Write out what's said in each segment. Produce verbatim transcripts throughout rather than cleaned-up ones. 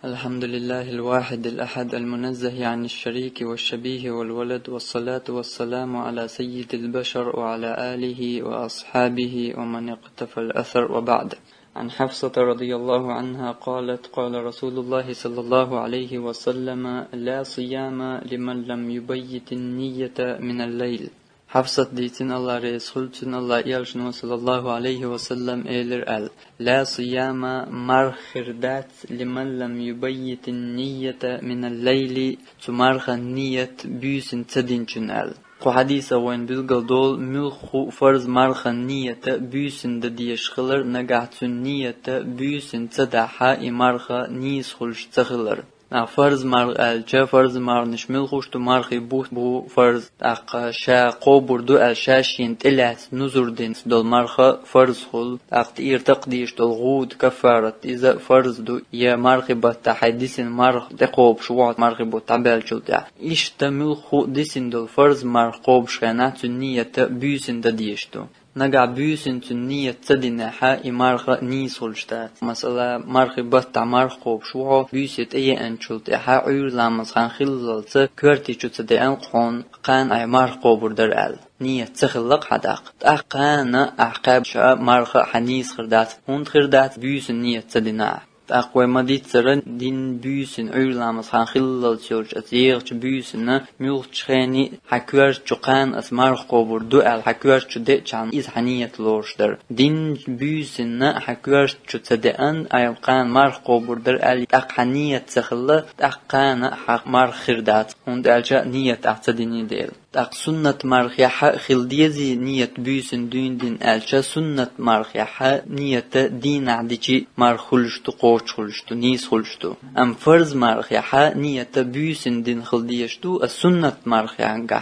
الحمد لله الواحد الأحد المنزه عن الشريك والشبيه والولد، والصلاة والسلام على سيد البشر وعلى آله وأصحابه ومن اقتفى الأثر، وبعد. عن حفصة رضي الله عنها قالت: قال رسول الله صلى الله عليه وسلم: لا صيام لمن لم يبيت النية من الليل. Хьафсат дийцина, Аллах реза хуьлда цунна, Аллах элчано, саллаллаху алейхи ва саллам, элира аьлла: «لا صيام, марха хир дац, لمن لم يبيت النية من الليل, цу мархан ният буьйсанна ца динчунна», аьлла. Кху хьадисах вайна билгал долу, муьлхха а фарз мархан ният буьйсанна дан дезаш хилар, нагахь цуьнан ният буьйсанна ца дахь, и марха нийса хуьлуш ца хилар. А фарз марха аьлча, фарз марханаш муьлххуш ду, мархий бутт бу фарз, тӀаккха ша кхобур ду аьлла, ша шена тӀелаьцна нузур дина долу марха фарз хуьлу, тӀаккха тӀера такха дезаш долу гӀуда, каффарат, иза а фарз ду, я мархий баттахь хьайн дисина марха тӀекхобуш ву хьо мархий бутт дӀабаьллачул тӀаьхьа. Иштта муьлхха а дисина долу фарз марха кхобуш хенахь, цуьнан ният буьйсанна дан дезаш ду. Нагахь буьйсанна цуьнан ният ца динехь, и марха нийса хуьлуш дац. Масала, мархий баттахь марха кхобуш ву хьо, буьйса тӀееанчул тӀаьхьа, Ӏуьйра ламазан хан хиллалца коьрте чу ца деана хьуна, кхана ахь марха кхобур дара аьлла. Ният ца хилла-кх хьан тӀаккха. ТӀаккха кхана ахь кхаьбча марха хьан нийса хир дац, хӀунда хир дац, буьйсанна ният ца дина ахь. ТӀаккха вай ма-дийццара, дин буьйсанна, Ӏуьйра ламазан хан хиллалца йолчу оцу егӀачу буьйсанна, муьлххачу хенахь а хьан коьрта чу кхана ас марха кхобур ду аьлла, хьан коьрта чу деъчхьана, иза хьан ният лоруш дара. Дин буьйсанна хьан коьрта чу ца деана, ахь кхана марха кхобур дара аьлла, тӀаккха хьан ният ца хилла, тӀаккха кхана хьан марха хир дац, хӀунда аьлча ният ахь ца динний дела. ТӀаккха суннат мархехь а хила дезий ният буьйсанна дуьйна дина аьлча, суннат мархехь а ният дийнахь дичи марха хуьлуш ду, кхочуш хуьлуш ду, нийса хуьлуш ду. Амма фарз мархехь а ният буьйсанна дина хила дезаш ду, а суннат мархехь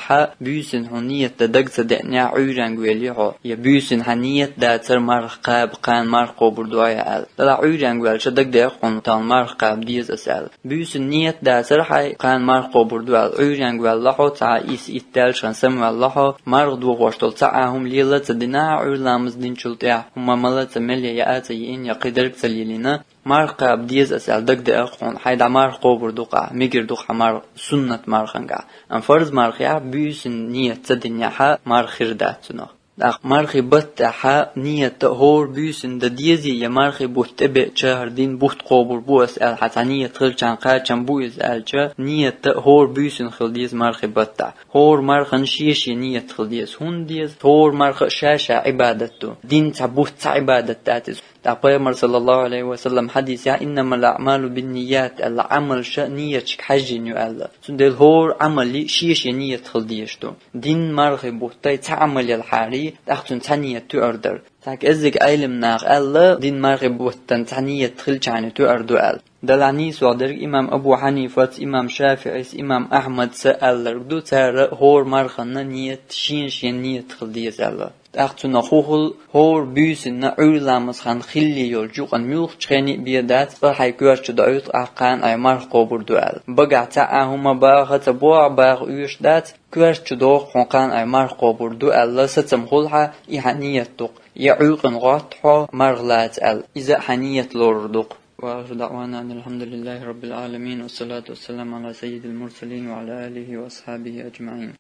а буьйсанна хьуна ният дан дага ца деанехь, Ӏуьйранга велий хьо, я буьйсанна хьан ният дацара марха кхаба, кхана марха кхобур ду ахь аьлла. Делахь Ӏуьйранга ваьлча дагадеа-кх хьуна, тахана марха кхаба деза ас аьлла. Буьйсанна ният дацара хьайн, кхана марха кхобур ду аьлла, Ӏуьйранга ваьлла хьо, цхьа исс-итт даьллачхьана самаваьлла хьо, марха дохош долу цхьа а хӀума лела а ца дина, Ӏуьйра ламаз динчул тӀаьхьа хӀума мала а ца мелла, яа а ца йиина, я кхидерг а ца лелийна, марха кхаба деза ас аьлла дагадеа-кх хьуна, хьайн дӀа марха кхобур ду-кх ахь, мегар ду-кх хьан марха суннат марханга. Амма фарз мархехь а буьйсанна ният ца динехь а марха хир дац цунах. ТӀаккха мархий баттахь а ният хӀора буьйсанна дан дезий, я мархий бутт тӀебеача, хӀара дин бутт кхобур бу ас аьлла, хьан цхьа ният хилчхьана кхачам бу иза аьлча, ният хӀора буьйсанна хила деза мархий баттахь. ХӀора мархана шен-шен ният хила деза. ХӀунда деза? ХӀора марха а ша-ша Ӏибадат ду. Дин цхьа бутт, цхьа Ӏибадат дац иза. ТӀаккха Пайхамар, саллаллаху алейхи ва саллам, хьадисехь: «إنما الأعمال بالنيات», аьлла, Ӏамалш нияташка хьаьжжина ю аьлла. Цундела хӀора Ӏамале шен-шен ният хила дезаш ду. Дин мархий бутт дай цхьа Ӏамал елхьарий, тӀаккха цуьнан цхьа ният тоьар дара. Цхьа кӀеззиг Ӏелам наха аьлла, дин мархий баттана цхьа ният хилчхьана тоьар ду аьлла. Делахь нийсо дерг имам Абу Хьанифас, имам ШафиӀис, имам Ахьмадса аьлларг ду, цара хӀора мархана ният шен-шен ният хила деза аьлла. ТӀаккха цунах хӀун хуьлу? ХӀора буьйсанна Ӏуьйра ламазан хан хиллале йолчу юкъана муьлххачу хенахь а бен дац, цкъа хьайн коьрта чу доуьйту ахь, кхана ахь марха кхобур ду аьлла. Багахь цхьа а хӀума баха а ца боху, баха оьшуш дац, коьрта чу доху хьуна, кхана ахь марха кхобур ду аьлла, сацам хуьлу хьан, и хьан ният ду-кх, я Ӏуьйкъана гӀотту хьо марха лаца аьлла, иза а хьан ният лорур ду-кх. وآخر دعوانا أن الحمد لله رب العالمين، والصلاة والسلام على سيد المرسلين وعلى آله وأصحابه أجمعين.